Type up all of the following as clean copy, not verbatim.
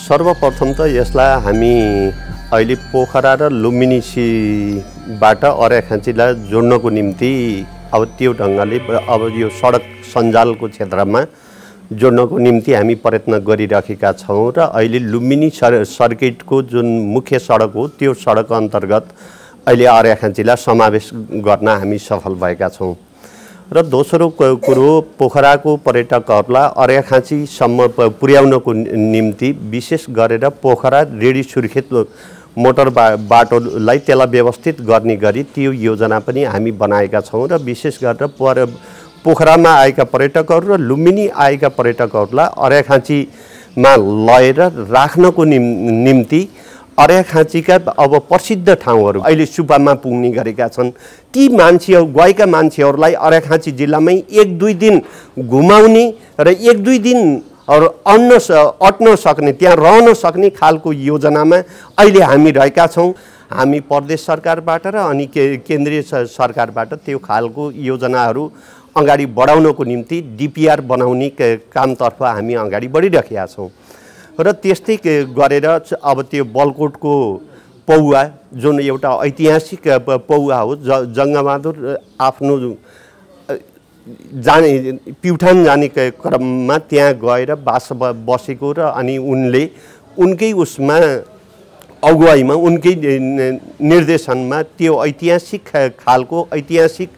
सर्वप्रथम त यसलाई हामी अहिले पोखरा र लुम्बिनीबाट अर्याखाँचीलाई जोड्नको निम्ति अब त्यो ढङ्गले अब यो सडक सञ्जालको क्षेत्रमा जोड्नको निम्ति हामी प्रयत्न गरिराखेका छौँ र अहिले लुम्बिनी सर्किटको जुन मुख्य सडक हो त्यो सडक अन्तर्गत अहिले अर्याखाँचीलाई समावेश गर्न हामी सफल भएका छौँ। र दोस्रो कुरो पोखराको पर्यटकहरूलाई अर्याखाँचीसम्म पुर्याउनको निम्ति विशेष गरेर पोखरा रेडी सुर्खेत मोटर बाटोलाई त्यसलाई व्यवस्थित गर्ने गरी त्यो योजना पनि हामी बनाएका छौँ र विशेष गरेर पोखरामा आएका पर्यटकहरू र लुम्बिनी आएका पर्यटकहरूलाई अर्याखाँचीमा लगेर राख्नको निम्ति अर्याखाँचीका अब प्रसिद्ध ठाउँहरू अहिले सुपामा पुग्ने गरेका छन्। ती मान्छेहरू गएका मान्छेहरूलाई अर्याखाँची जिल्लामै 1-2 दिन घुमाउने र 1-2 दिन अट्न सक्ने त्यहाँ रहन सक्ने खालको योजनामा अहिले हामी रहेका छौँ। हामी प्रदेश सरकारबाट र अनि केन्द्रीय सरकारबाट त्यो खालको योजनाहरू अगाडि बढाउनको निम्ति डिपिआर बनाउने कामतर्फ हामी अगाडि बढिरहेका छौँ। र त्यस्तै गरेर अब त्यो बलकोटको पौवा जुन एउटा ऐतिहासिक पौवा हो, जङ्गबहादुर आफ्नो जाने प्युठान जाने क्रममा त्यहाँ गएर बसेको र अनि उनले उनकै उसमा अगुवाईमा उनकै निर्देशनमा त्यो ऐतिहासिक खालको ऐतिहासिक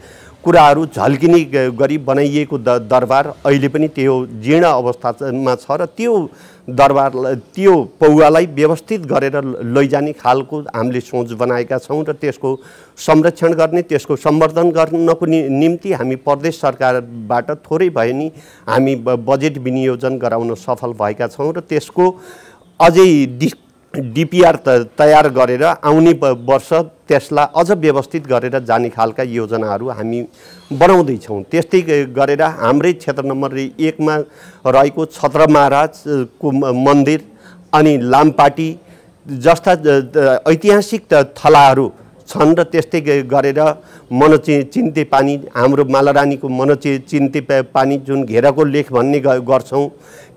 कुराहरू झल्किने गरी बनाइएको दरबार अहिले पनि त्यो जीर्ण अवस्थामा छ र त्यो दरबारलाई त्यो पौवालाई व्यवस्थित गरेर लैजाने खालको हामीले सोच बनाएका छौँ र त्यसको संरक्षण गर्ने त्यसको सम्वर्धन गर्नको निम्ति हामी प्रदेश सरकारबाट थोरै भए नि हामी बजेट विनियोजन गराउन सफल भएका छौँ र त्यसको अझै डिपिआर तयार गरेर आउने वर्ष त्यसलाई अझ व्यवस्थित गरेर जाने खालका योजनाहरू हामी बनाउँदैछौँ। त्यस्तै गरेर हाम्रै क्षेत्र नम्बर 1 मा रहेको छत्र महाराजको मन्दिर अनि लामपाटी जस्ता ऐतिहासिक थलाहरू छन् र त्यस्तै गरेर मनचिन्ते पानी हाम्रो मालारानीको मनचिन्ते पानी जुन घेराको लेख भन्ने गर्छौँ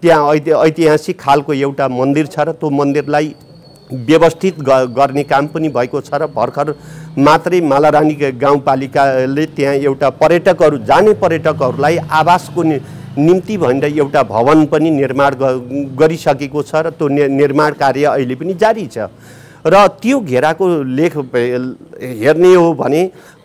त्यहाँ ऐतिहासिक खालको एउटा मन्दिर छ र त्यो मन्दिरलाई व्यवस्थित गर्ने काम पनि भएको छ र भर्खर मात्रै मालारानी गाउँपालिकाले त्यहाँ एउटा पर्यटकहरू जाने पर्यटकहरूलाई आवासको निम्ति भनेर एउटा भवन पनि निर्माण गरिसकेको छ र त्यो निर्माण कार्य अहिले पनि जारी छ। र त्यो घेराको लेख हेर्ने हो भने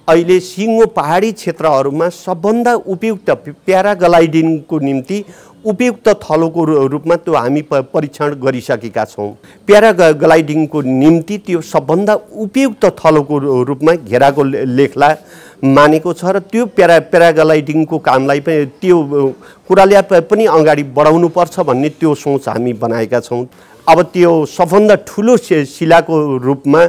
अहिले सिङ्गो पहाडी क्षेत्रहरूमा सबभन्दा उपयुक्त प्याराग्लाइडिङको निम्ति उपयुक्त थलोको रूपमा त्यो हामी परीक्षण गरिसकेका छौँ। प्याराग्लाइडिङको निम्ति त्यो सबभन्दा उपयुक्त थलोको रूपमा घेराको लेखलाई मानेको छ र त्यो प्याराग्लाइडिङको कामलाई पनि त्यो कुराले पनि अगाडि बढाउनुपर्छ भन्ने त्यो सोच हामी बनाएका छौँ। अब त्यो सबभन्दा ठुलो शिलाको रूपमा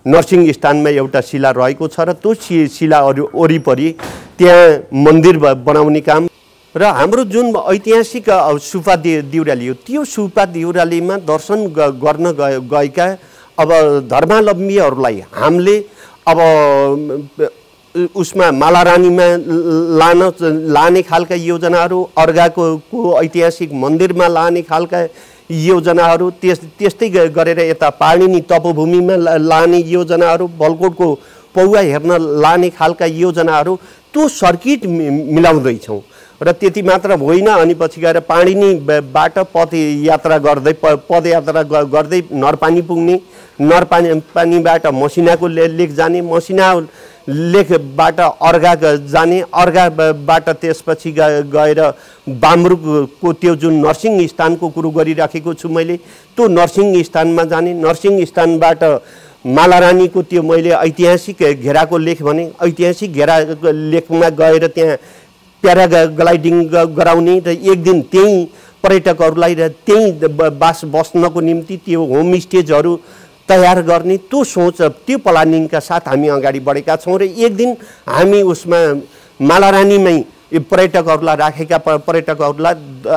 नरसिंह स्थानमा एउटा शिला रहेको छ र त्यो शिला वरिपरि त्यहाँ मन्दिर बनाउने काम र हाम्रो जुन ऐतिहासिक सुपा देउराली हो त्यो सुपा देउरालीमा दर्शन गर्न गएका अब धर्मावलम्बीहरूलाई हामीले अब उसमा मालारानीमा लाने खालका योजनाहरू, अर्घाको ऐतिहासिक मन्दिरमा लाने खालका योजनाहरू, त्यस्तै गरेर यता पाणिनी तपोभूमिमा लाने योजनाहरू, बलकोटको पौवा हेर्न लाने खालका योजनाहरू त्यो सर्किट मिलाउँदैछौँ। र त्यति मात्र होइन, अनि पछि गएर पाणिनीबाट पदयात्रा गर्दै नरपानी पुग्ने, नरपानीबाट मसिनाको लेक जाने, मसिना लेकबाट अर्घा जाने, अर्घाबाट त्यसपछि गएर बामरुकको त्यो जुन नरसिंह स्थानको कुरो गरिराखेको छु मैले, त्यो नरसिंह स्थानमा जाने, नरसिंह स्थानबाट मालारानीको त्यो मैले ऐतिहासिक घेराको लेख भने ऐतिहासिक घेराको लेखमा गएर त्यहाँ प्याराग्लाइडिङ गराउने र एक दिन त्यहीँ पर्यटकहरूलाई र त्यहीँ बस्नको निम्ति त्यो होमस्टेजहरू तयार गर्ने त्यो सोच, त्यो प्लानिङका साथ हामी अगाडि बढेका छौँ। र एक दिन हामी उसमा मालारानीमै पर्यटकहरूलाई राखेका पर्यटकहरूलाई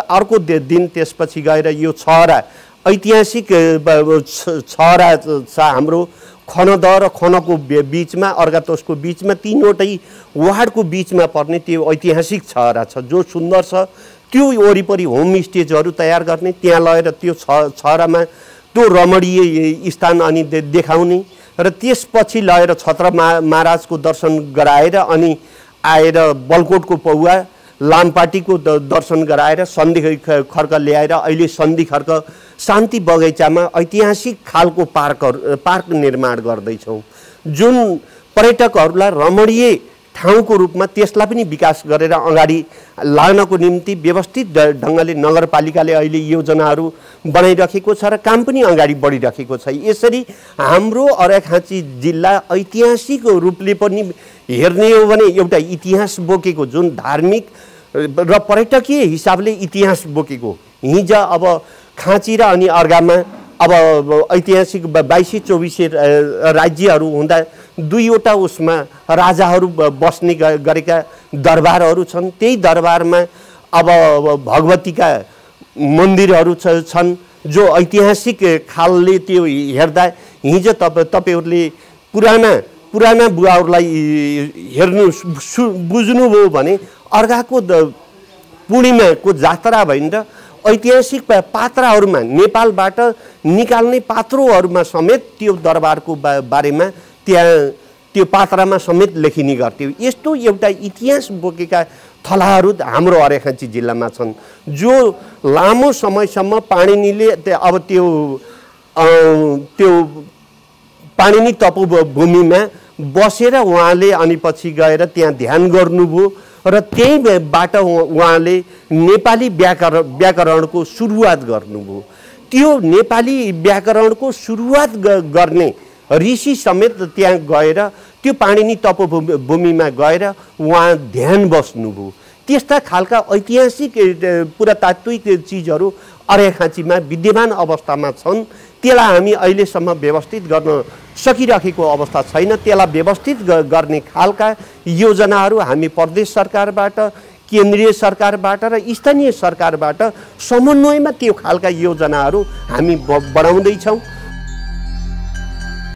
अर्को दिन त्यसपछि गएर यो छहरा ऐतिहासिक छहरा छ हाम्रो खनदह र खनको बीचमा, अर्घातोसको बीचमा, तीनवटै वार्डको बीचमा पर्ने त्यो ऐतिहासिक छहरा छ जो सुन्दर छ। त्यो वरिपरि होमस्टेजहरू तयार गर्ने, त्यहाँ लगेर त्यो छहरामा त्यो रमणीय स्थान अनि देखाउने र त्यसपछि लगेर छत्र महाराजको दर्शन गराएर अनि आएर बलकोटको पौवा लामपाटीको दर्शन गराएर सन्धि खर्क ल्याएर अहिले सन्धि खर्क शान्ति बगैँचामा ऐतिहासिक खालको पार्क निर्माण गर्दैछौँ, जुन पर्यटकहरूलाई रमणीय ठाउँको रूपमा त्यसलाई पनि विकास गरेर अगाडि लाग्नको निम्ति व्यवस्थित ढङ्गले नगरपालिकाले अहिले योजनाहरू बनाइराखेको छ र काम पनि अगाडि बढिराखेको छ। यसरी हाम्रो अर्घाखाँची जिल्ला ऐतिहासिक रूपले पनि हेर्ने हो भने एउटा इतिहास बोकेको, जुन धार्मिक र पर्यटकीय हिसाबले इतिहास बोकेको, हिजो अब खाँची र अनि अर्घामा अब ऐतिहासिक 22-24 राज्यहरू हुँदा दुईवटा उसमा राजाहरू बस्ने गरेका दरबारहरू छन्। त्यही दरबारमा अब भगवतीका मन्दिरहरू छन् जो ऐतिहासिक खालले त्यो हेर्दा हिजो तपाईहरूले पुराना बुवाहरूलाई हेर्नु बुझ्नुभयो भने अर्घाको पूर्णिमाको जात्रा भइन्छ ऐतिहासिक पात्राहरूमा नेपालबाट निकाल्ने पात्रोहरूमा समेत त्यो दरबारको बारेमा त्यहाँ त्यो पात्रामा समेत लेखिने गर्थ्यो। यस्तो एउटा इतिहास बोकेका थलाहरू हाम्रो अर्घाखाँची जिल्लामा छन्, जो लामो समयसम्म पाणिनीले अब त्यो पाणिनी तपोभूमिमा बसेर उहाँले अनि पछि गएर त्यहाँ ध्यान गर्नुभयो र त्यहीबाट उहाँले नेपाली व्याकरणको सुरुवात गर्नुभयो। त्यो नेपाली व्याकरणको सुरुवात गर्ने ऋषि समेत त्यहाँ गएर त्यो पाणिनी तपोभूमिमा गएर उहाँ ध्यान बस्नुभयो। त्यस्ता खालका ऐतिहासिक पुरातात्विक चिजहरू अर्घाखाँचीमा विद्यमान अवस्थामा छन्। त्यसलाई हामी अहिलेसम्म व्यवस्थित गर्न सकिरहेको अवस्था छैन। त्यसलाई व्यवस्थित गर्ने खालका योजनाहरू हामी प्रदेश सरकारबाट, केन्द्रीय सरकारबाट र स्थानीय सरकारबाट समन्वयमा त्यो खालका योजनाहरू हामी बढाउँदैछौँ।